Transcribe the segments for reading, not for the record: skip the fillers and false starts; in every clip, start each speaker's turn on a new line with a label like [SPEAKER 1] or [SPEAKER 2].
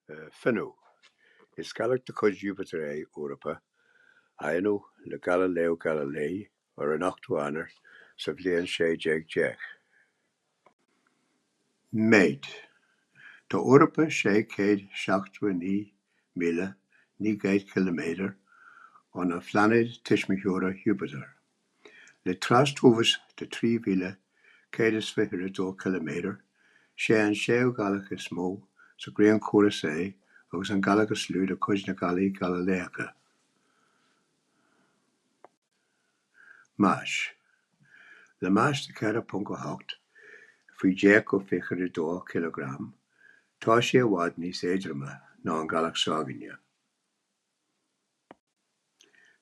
[SPEAKER 1] Fionnadh. Is gealach de chuid Iúpatair é Eorapa, a fionnadh le Galileo Galilei ar an 8ú Eanáir sa bhliain 1610. Méid. Tá Eorapa 679,900 ciliméadar óna phláinéad tuismitheora Iúpatar. Le trastomhas de 3,122 ciliméadar, sé an séú gealach is mó sa ghrianchóras é agus an gealach is lú de chuid na ngealaí Galiléacha. Mais. Le mais de 4.8 faoi 10 go 22 cileagram, tá sé i bhfad níos éadroime ná an ghealach s'againne.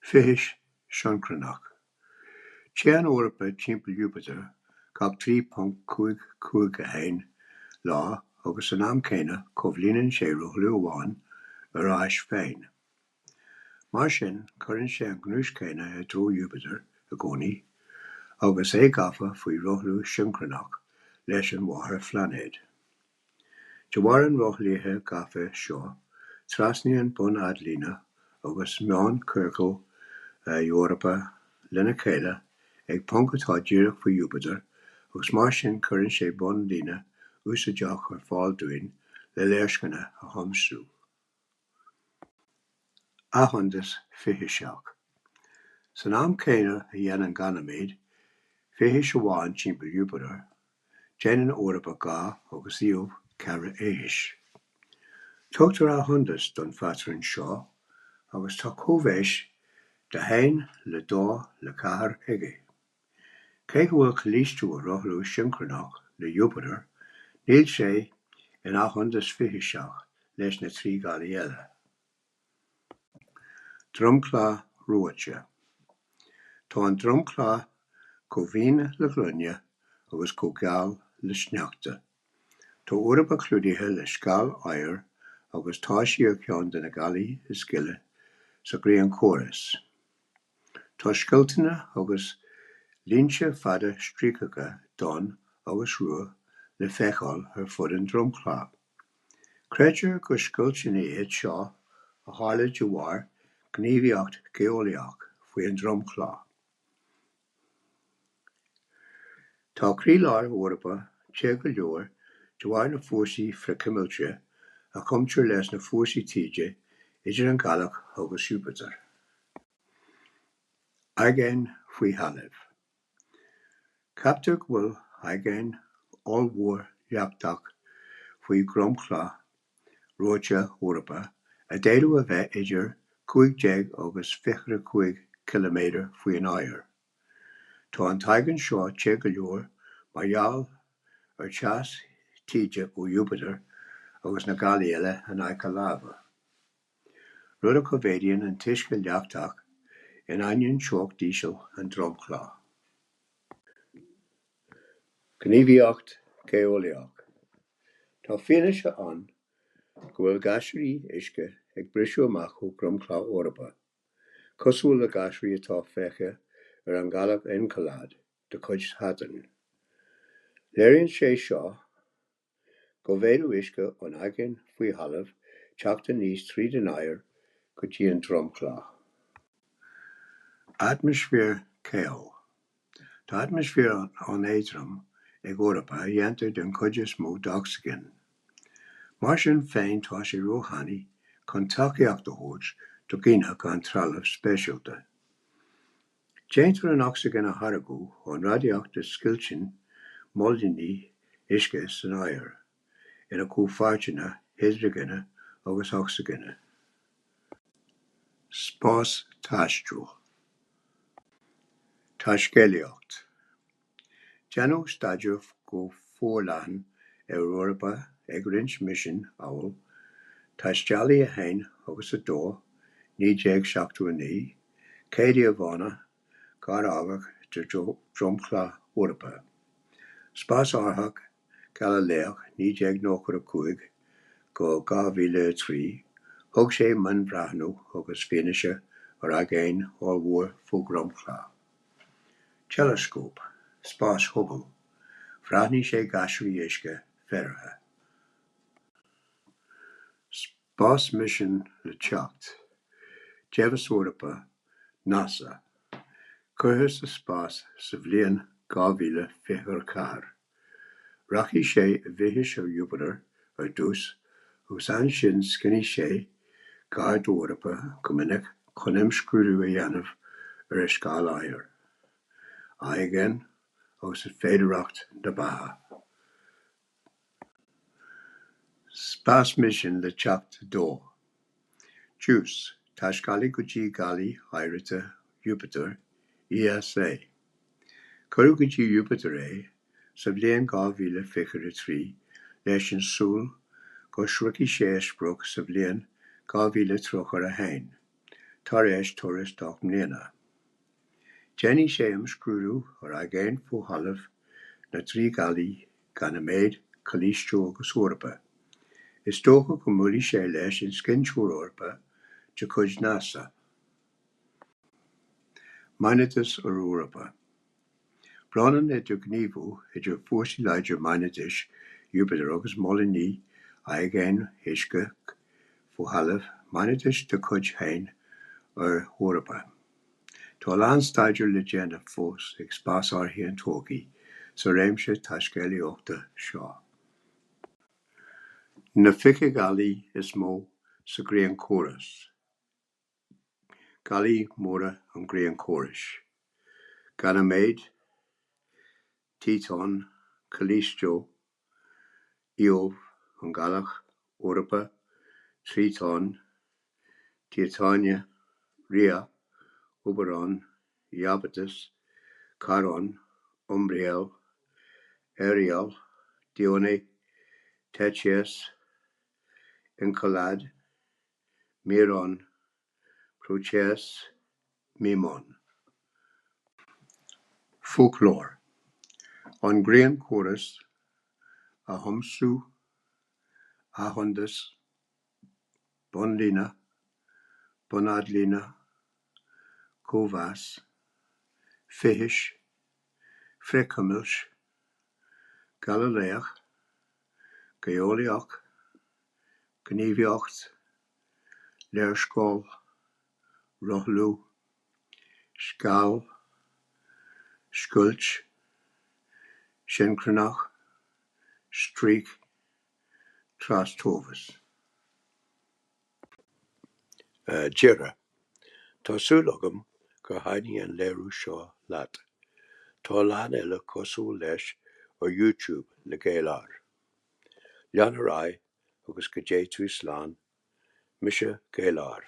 [SPEAKER 1] Fithis shioncronach. Téann Eorapa timpeall Iúpatair gach 3.551 lá agus san am céanna comhlíonann sé rothlú amháin ar a ais féin. Mar sin, cuireann sé an ghnúis chéanna i dtreo Iúpatair i gcónaí, agus é gafa faoi rothlú sioncronach leis an mháthairphláinéad. De bharr an rothlaithe ghafa seo, trasnaíonn bun-fhadlíne agus meánchiorcal Eorpa lena chéile ag ponc atá díreach faoi Iúpatar, agus mar sin cuireann sé bonnlíne úsáideach ar fáil dúinn le léarscáileanna a thiomsú. Athshondas fithiseach. San am céanna a dhéanann Ganaiméad fithis amháin timpeall Iúpatair, déanann Eorpa 2 agus Io 4 fhithis. Tugtar athshondas don phatrún seo agus tá coibhéis de 1 le 2 le 4 aige. Cé go bhfuil Callaistó i rothlú sioncronach le Iúpatar, níl sé in athshondas fithiseach leis na 3 ghealaí eile. Dromchla reoite. Tá an dromchla chomh mín le gloine agus chomh geal le sneachta. Tá Eorpa clúdaithe le sceall oighir agus tá sí ar cheann de na gealaí is gile sa ghrianchóras. Tá scoilteanna agus línte fada stríocacha donn agus rua le feiceáil ar fud an dromchla. Creidtear gur scoilteanna iad seo a tharla de bharr gníomhaíocht gheolaíoch faoi an dromchla. Tá croílár Eorpa te go leor de bharr na fórsaí frithchuimilte a chumtar leis na fórsaí taoide idir an ghealach agus Iúpatar. Aigéan faoi thalamh. Ceaptar go bhfuil aigéan ollmhór leachtach faoi dhromchla reoite Eorpa a d'fhéadfadh a bheith idir 15 agus 25 ciliméadar faoin oighear. Tá an t-aigéan seo te go leor mar gheall ar teas taoide ó Iúpatar agus na gealaí eile in aice láimhe. rud a choimhéadann an t-uisce leachtach in ainneoin teocht íseal an dromchla. Gníomhaíocht gheolaíoch. Tá fianaise ann go bhfuil gaiséirí uisce ag briseadh amach ó dhromchla Eorpa, cosúil le gaiséirí atá feicthe ar an ghealach Encelad de chuid Shatairn. Léiríonn sé seo go bhféadfadh uisce ón aigéan faoi thalamh teacht aníos tríd an oighear go dtí an dromchla. Atmaisféar caol. Tá atmaisféar an-éadrom ag Eorpa a dhéantar den chuid is mó d'ocsaigin. Mar sin féin tá sé róthanaí chun tacaíocht a thabhairt do dhaoine gan trealamh speisialta. Déantar an ocsaigin a tháirgeadh ón radaíocht a scoilteann móilíní uisce san oighear ina gcomhpháirteanna hidrigine agus ocsaigine. Spástaisteal. Taiscéalaíocht. Déanadh staidéar go forleathan ar Eorpa ag roinnt misean amhail Taistealaí 1 agus 2, 1979, chéad íomhánna gar-amhairc de dhromchla Eorpa, Spásárthach Galiléach 1995-2003, thug sé mionbhreathnú agus fianaise ar aigéan ollmhór fo-dhromchla. Teileascóp Spáis Hubble, bhreathnaigh sé gaiséirí uisce féideartha. Spás-mhisean le teacht, Deimheas Europa, NASA, curtha sa spás sa bhliain 2024. Rachaidh sé i bhfithis ar Iúpatar ar dtús agus ansin scinnfidh sé gar d'Eorpa go minic chun imscrúdú a dhéanamh ar a sceall oighir, aigéin agus féidearthacht na beatha. Spás-mhisean le teacht 2. JUICE, Taiscéalaí go dtí gealaí oighreata Iúpatair, ESA. Cuireadh go dtí Iúpatar é sa bhliain 2023 leis an tsúil go sroichfidh sé a sprioc sa bhliain 2031, tar éis turas 8 mbliana. Déanfaidh sé imscrúdú ar aigéin fo-thalamh na dtrí ghealaí, Ganymede, Callisto agus Europa. Is dócha go mbuailfidh sé leis an scinnteoir Europa de chuid NASA. Maighnéadas ar Europa. Braitheann an idirghníomhú idir fórsaí láidre maighnéadais Iúpatair agus móilíní aigéin uisce fo-thalamh maighnéadais dá chuid féin ar Europa. Tá a lán staidéir le déanamh fós ag spásárthaí an todhchaí sa réimse taiscéalaíochta seo. Na 20 gealaí is mó sa Ghrianchóras. Gealaí móra an Ghrianchórais. Ganymede, Tíotán, Callisto, Io, an Ghealach, Europa, Tríotón, Tíotáine, Rhea, Oberon, Iapetus, Charon, Umbriel, Ariel, Dione, Tethys, Encelad, Mirán, Proteus, Mimaon. Foclóir. An Grianchóras a thiomsú, athshondas, bonnlíne, bunfhadlíne, cóimheas, fithis, frithchuimilt, Gaililéach, geolaíoch, gníomhaíocht, léarscáil, rothlú, sceall, scoilt, sincronach, stríoc, trastomhas. Deireadh. Tá súil agam gur thaitnigh an léiriú seo leat. Tá a lán eile cosúil leis ar YouTube le Gael-R. Lean ar aghaidh agus go dté tú slán, mise Gael-R.